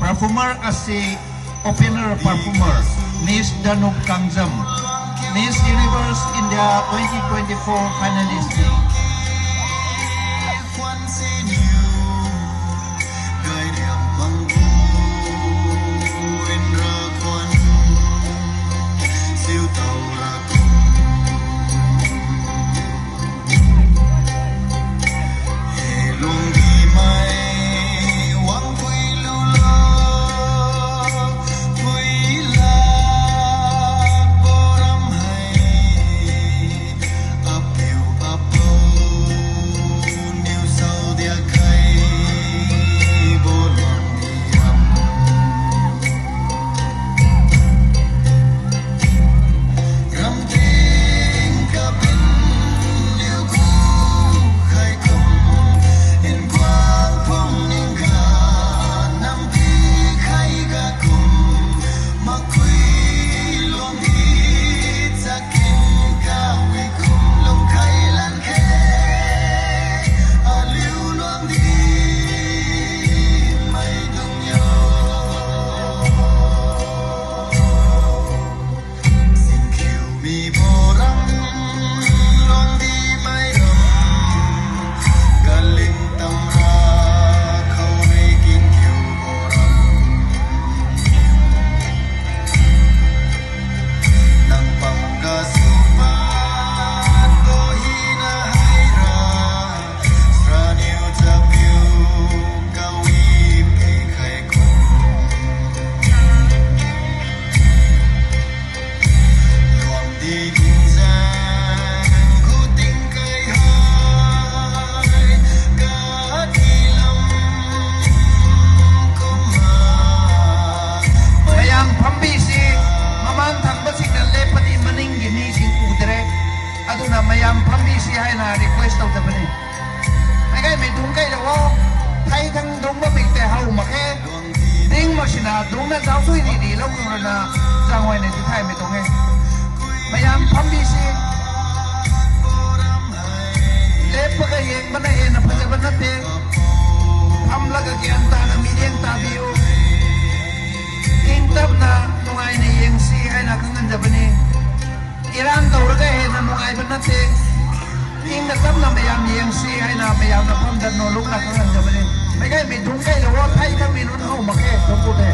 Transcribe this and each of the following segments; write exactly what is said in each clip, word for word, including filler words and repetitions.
Performer ꯑꯁꯤ opener performer miss Danup Kangjam, miss universe India twenty twenty four ꯐꯥꯏꯅꯦꯂꯤꯁꯅꯤ꯫ ꯃꯌꯥꯝ ꯐꯝꯕꯤꯁꯤ ꯃꯃꯥꯡ ꯊꯪꯕꯁꯤꯡꯅ ꯂꯦꯞꯄꯗꯤ ꯃꯅꯤꯡꯒꯤ ꯃꯤꯁꯤꯡ ꯎꯗ꯭ꯔꯦ꯫ ꯑꯗꯨꯅ ꯃꯌꯥꯝ ꯐꯝꯕꯤꯁꯤ ꯍꯥꯏꯅ ꯔꯤꯀ꯭ꯋꯦꯁ ꯇꯧꯖꯕꯅꯤ꯫ ꯃꯥꯏꯀꯩ ꯃꯤꯗꯨꯡ ꯀꯩꯗꯧꯋꯣ? ꯊꯩ ꯊꯪ ꯗꯨꯡꯕ ꯃꯤꯛꯇꯦ ꯍꯧ ꯃꯈꯦ꯫ ꯗꯤꯡ ꯃꯁꯤꯅ ꯗꯨꯡꯅ ꯆꯥꯎꯁꯨꯏ ꯅꯤꯗꯤ ꯂꯧꯈ꯭ꯔꯅ ꯆꯥꯡ ꯑꯣꯏꯅ ꯆꯤꯊꯥꯏ ꯃꯤꯗꯨꯡꯉꯦ꯫ ꯃꯌꯥꯝ ꯐꯝꯕꯤꯁꯤ ꯂꯦꯞꯄꯒ ꯌꯦꯡꯕꯅ ꯍꯦꯟꯅ ꯐꯖꯕ ꯅꯠꯇꯦ꯫ ꯐꯝꯂꯒ ꯅꯠꯇꯦ꯫ ꯏꯪꯅ ꯇꯞꯅ ꯃꯌꯥꯝ ꯌꯦꯡꯁꯤ ꯍꯥꯏꯅ ꯃꯌꯥꯝꯅ ꯐꯝꯗ ꯅꯣꯂꯨꯛꯅ ꯈꯪꯍꯟꯖꯕꯅꯤ꯫ ꯃꯩꯀꯥꯏ ꯃꯤꯊꯨꯡ ꯀꯩꯗ ꯋꯥ ꯊꯥꯏ ꯇꯝꯃꯤꯅꯨ ꯍꯧꯃꯛꯀꯦ ꯊꯣꯛꯄꯨꯗꯦ꯫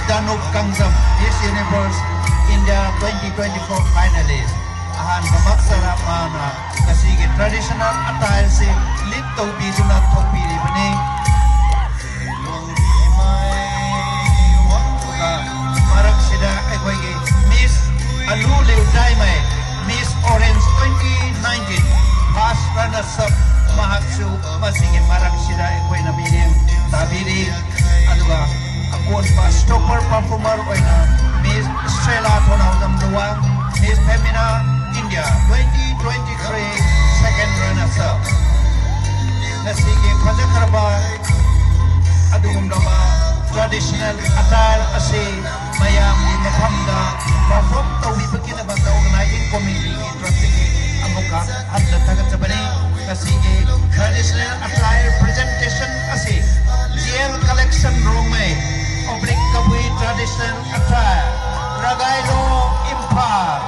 ꯇꯅꯨꯞ Kangjam, Miss Universe India twenty twenty-four finalist꯫ ꯑꯍꯥꯟꯕꯃꯛꯇꯗ ꯃꯥꯅ ꯉꯁꯤꯒꯤ traditional attire ꯁꯤ lead ꯇꯧꯕꯤꯗꯨꯅ ꯊꯣꯛꯄꯤꯔꯤꯕꯅꯤ꯫ ꯑꯗꯨꯒ ꯃꯔꯛꯁꯤꯗ ꯑꯩꯈꯣꯏꯒꯤ Miss ꯑꯂꯨ ꯂꯤꯎꯖꯥꯏꯃꯩ, Miss Orange twenty nineteen first runners up, ꯃꯍꯥꯛꯁꯨ ꯃꯁꯤꯒꯤ ꯃꯔꯛꯁꯤꯗ ꯑꯩꯈꯣꯏꯅ ꯃꯤꯠꯌꯦꯡ ꯇꯥꯕꯤꯔꯤ꯫ ꯑꯗꯨꯒ ꯑꯀꯣꯟꯕ stopper performer ꯑꯣꯏꯅ Miss Stella ꯊꯣꯅꯥꯎꯖꯝ Luwang, Miss Femina India twenty twenty-three second runners up꯫ ꯉꯁꯤꯒꯤ ꯐꯖꯈ꯭ꯔꯕ ꯑꯗꯨꯒꯨꯝꯂꯕ traditional attire ꯑꯁꯤ ꯃꯌꯥꯝꯒꯤ ꯃꯐꯝꯗ perform ꯇꯧꯕꯤꯕꯒꯤꯗꯃꯛꯇ organizing committeeꯒꯤ ꯇꯔꯐꯇꯒꯤ ꯑꯃꯨꯛꯀ ꯍꯟꯅ ꯊꯥꯒꯠꯆꯕꯅꯤ꯫ ꯉꯁꯤꯒꯤ traditional attire presentation ꯑꯁꯤ G L Collection Rongmei oblique ꯀꯕꯨꯏ traditional attire, ꯔꯒꯥꯏꯂꯣ, ꯏꯝꯐꯥꯜ꯫